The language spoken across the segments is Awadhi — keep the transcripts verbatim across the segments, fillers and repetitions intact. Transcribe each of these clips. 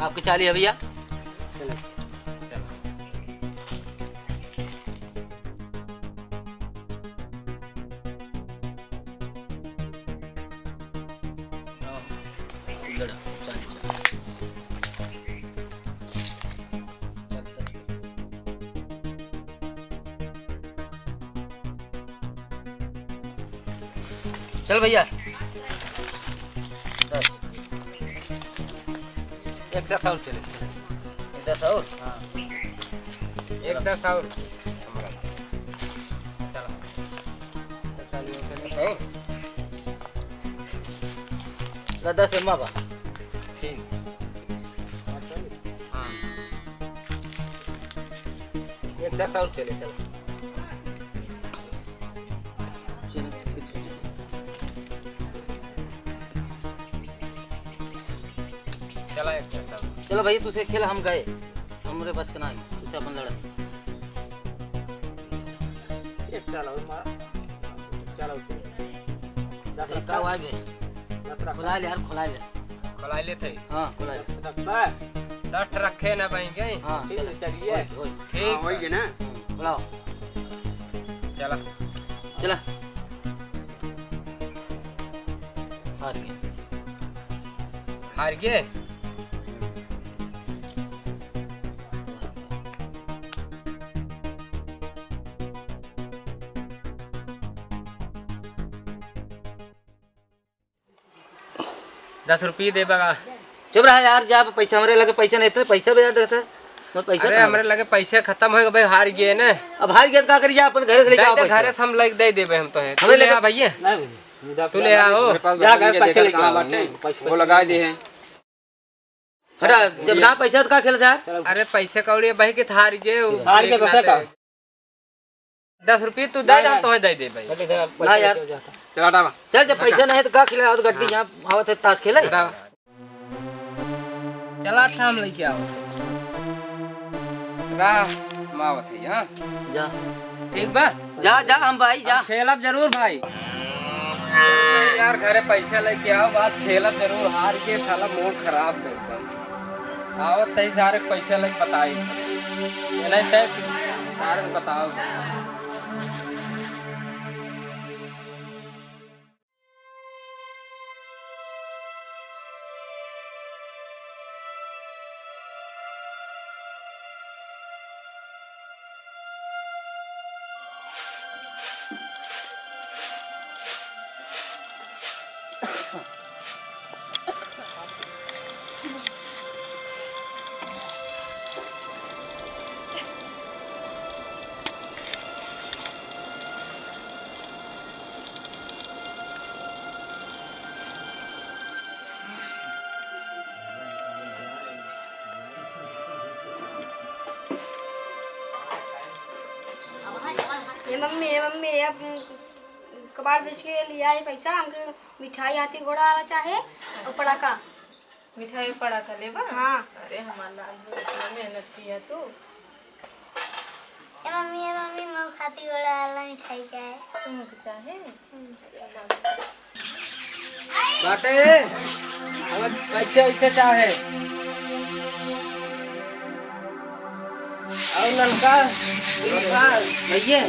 आपके चाली है भैया। चल भैया। दस। एक दस और चले, चले। एक दस और? हाँ। एक दस और। चलो। दस और। ला दस एम्मा बा। ठीक। हाँ। एक दस और चले, चलो। चला एक साथ। चलो भैया, तुसे खेल हम गए, हमरे बस का नाहीं, तुसे अपन लड़ा। एक चला और मारा, चला और खेल। दस एक रखा। का हुआ बे? दस रखा। खुला ले यार, खुला ले। खुला ले थे। हाँ, खुला ले। दस रखा। दस रखे ना भाई गए। हाँ, ठीक है, चला। चलिए। ओए, ओए। ठीक हाँ, वही है। है ना? हम्म, बुलाओ। चला। चला। हार गए। हार गए? दस रुपये देबा का? चुप रहा यार, जा, पैसा हमरे लगे पैसा नहीं था, पैसा भी यार देता। मैं पैसा अरे, कहाँ हमरे लगे पैसे खत्म हो गए, हार गए ना। अब हार गए तो का करी, जा अपन घरे से लेके दे आओ दे, पैसा। घरे से हम लेके दे देबे हम तो है। तू हमें ले लेके आ भैया। नहीं भैया, तू ले आओ। मेरे पास जा, बटन घर के पैसे देखा लेके कहाँ आओ, बाटे? नहीं, पैसे वो लगा दे हैं। हटा, जब ना पैसा तो का खेल जा? अरे पैसे कौड़ी भाई के हार गए, वो हार के एक तो लाते का? दस रुपये तू दे, नहीं, हम नहीं। तोहे दे दे भाई। चल, इधर ना पैसा यार। लेके जाता। चला हटावा। चल, जब पैसा नहीं तो का खेले, आओ तो गड्डी हाँ। यहाँ आवत है ताश खेले। हटावा। चला था हम लेके आओ। राह मावत है, हाँ। जा। ठीक बा? जा, जा, हम भाई, जा। हम खेलब जरूर भाई। यार, घरे पैसा लेके आओ, आज खेलब जरूर, हार के साला मूड खराब कर दम। आवत तही सारे पैसा लेके बताई। ये नहीं से सारे को बताओ। ए मम्मी, ए मम्मी, अब कबाड़ बेच के लिया है पैसा, हमके मिठाई, हाथी घोड़ा वाला चाहे और पड़ाका। मिठाई पड़ाका लेबा? हाँ। अरे हमार लाल हो, इतना मेहनत किया तू। ए मम्मी, ए मम्मी, मऊ खाती घोड़ा वाला मिठाई चाहे। तुमको चाहे? हम्म। बाटे, अब पैसे वैसे चाहे। और ललका, ललका, भैया।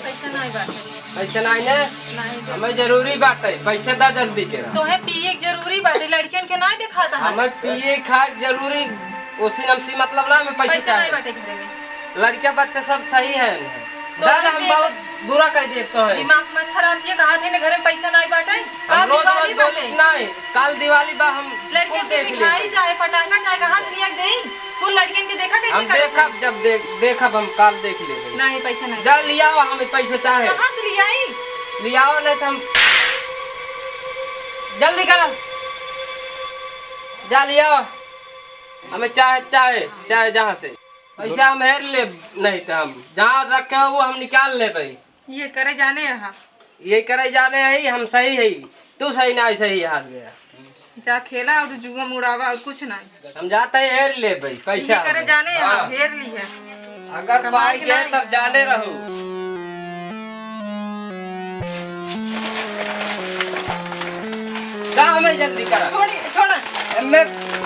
पैसा नहीं बाटे। पैसा नहीं ने? नहीं बाटे। हमें जरूरी बाटे, पैसा दा जल्दी के। तोहे पिए के जरूरी बाटे, लड़कियन के नहीं दिखाता है। हमें पिए खाए जरूरी, ओसी नमसी मतलब ना, हमें पैसा पैसा चाहे। नहीं बाटे घरे में। लड़के बच्चे सब सही है। तो दादा, हम देख, बहुत बुरा कह देते हैं। दिमाग मत खराब किया, कहा थे ना घरे में पैसा नहीं बाटे। हम का रोज दिवाली रोज बोली बाटे? नहीं, काल दिवाली बा, हम लड़कियन कुल के देख मिठाई लेते। चाहे पटाखा चाहे कहाँ से लिया के देई? कुल लड़कियन के देखा कैसे हम करत देखब, है? जब देख, देखब, हम काल देख लेबे। नहीं, पैसा नहीं। जा लियाओ, हमें पैसा चाहे। कहाँ से लियाई? लियाओ, नहीं तो हम जल्दी करो, जा लियाओ, हमें चाहे, चाहे, चाहे जहाँ से। पैसा हम हेर लेब, नहीं तो हम जहाँ रखे हो वो हम निकाल लेबे। ये करे जाने यहाँ। ये करे जाने है, हम सही है, तू सही ना सही हाथ गया। जा खेला और जुआ मुड़ावा और कुछ नहीं। हम जाते हैं, हेर लेबे पैसा। ये करे जाने यहाँ, हाँ। हेर ली है। अगर कमाई पाई के गए नहीं। तब जाने रहू। का हमें जल्दी करा। छोड़ी, छोड़ा। एमे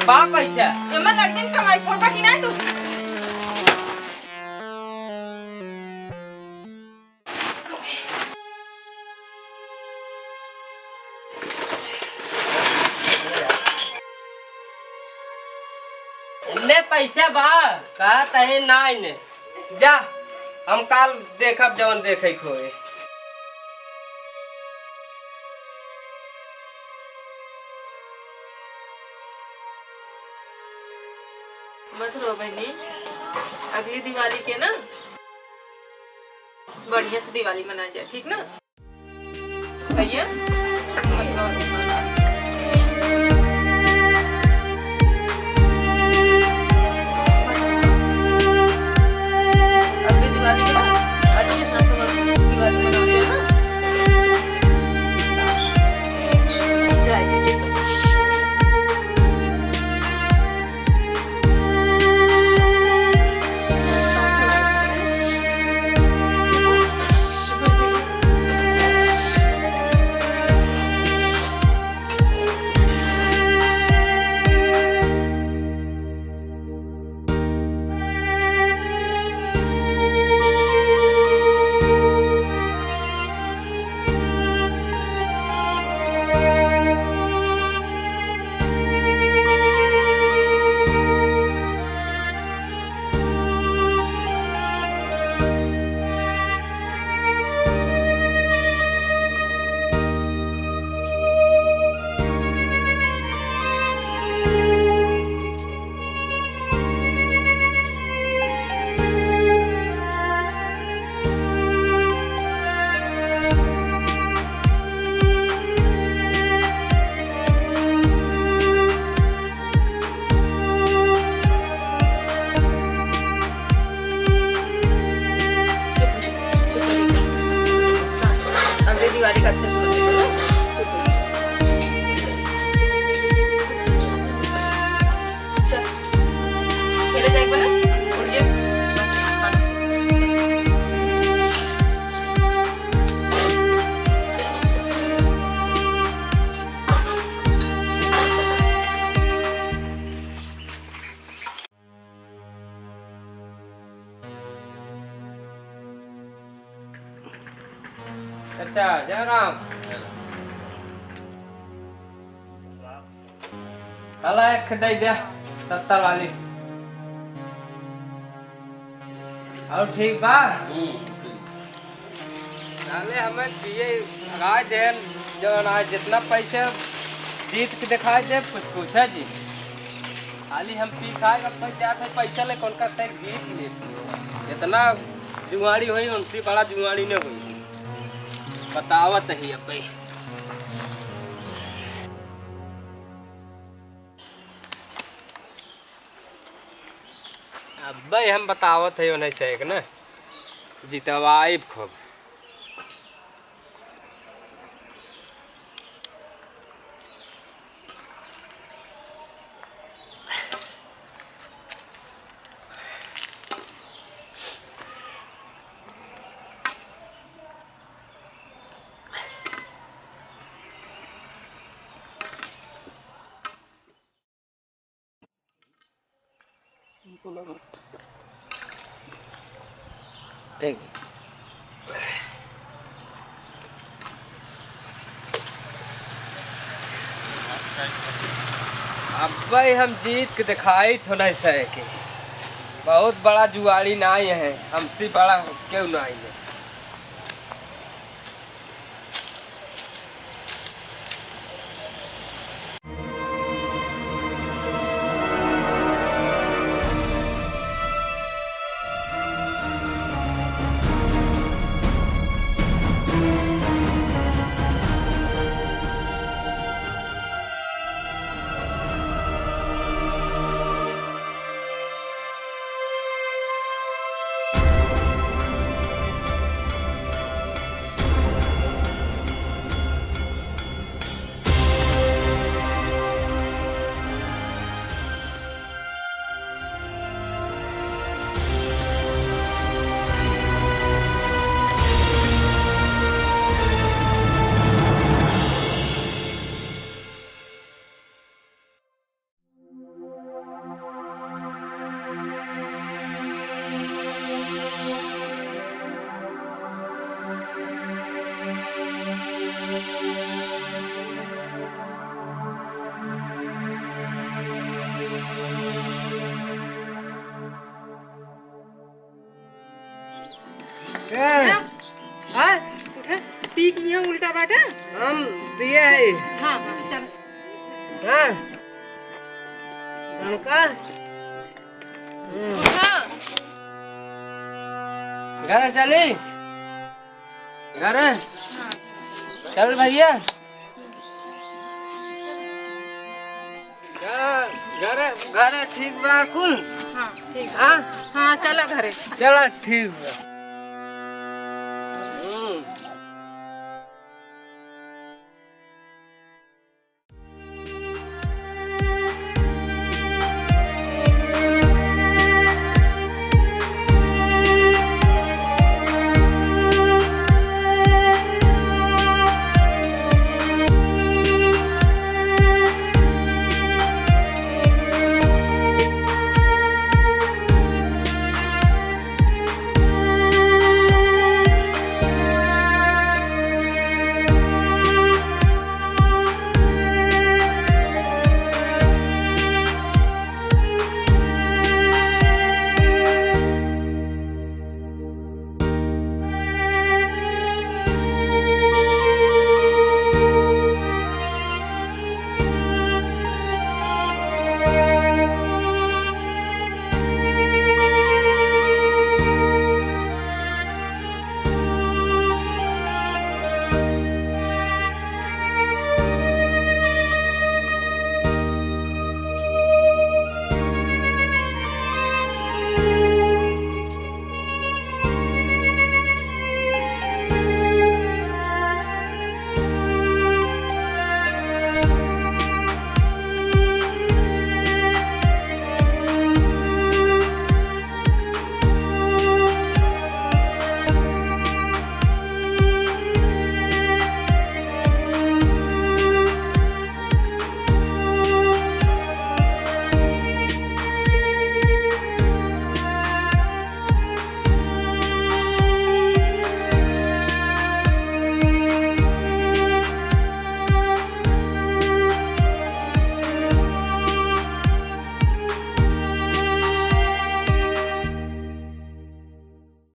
बा पैसा। एमे लड़कन कमाई छोड़बा कि नाहीं तू? ले पैसा बा, कहा तहे नाहीं ने। जा, हम काल देखब जवन देखे के होए। मत रो बहनी, अगली दिवाली के ना बढ़िया से दिवाली मनाया जाए, ठीक ना? भैया, अगली दिवाली के ना अच्छे से हम सब दिवाली मनाते हैं ना। जाइए। अगले दिवाली का अच्छे से मनाइए ना। चल, खेले जाए बना, उठ जा। अच्छा, जय राम। हला एक दे दे, सत्तर वाली। और ठीक बा? हम्म। साले हमें पिए भगाए देन, जवन आज जितना पैसा जीत के दिखाए दे, कुछ पूछा जी। खाली हम पी खाए, अब कोई क्या था, पैसा ले कौन का तय जीत ले। जितना जुआड़ी होई, उनसे बड़ा जुआड़ी न होई। बतावत ही अब भाई। अब्बे हम बतावत है उन्हें से एक ना, जितवाइब खूब। ठीक। अब्बे हम जीत के दिखाइत हो नहीं सके। बहुत बड़ा जुआड़ी नाई है, हमसे बड़ा केहू नाई है। हाँ। हाँ? उठा, पी के यहाँ उल्टा बाटा। हम पिए है। हाँ, हाँ, चल। हाँ। हमका? हम्म। उठा। घर चली? घर? हाँ। चल भैया। घर, घर, घर ठीक बा कुल? हाँ, ठीक बा। हाँ? हाँ, चला घरे। चला, ठीक बा।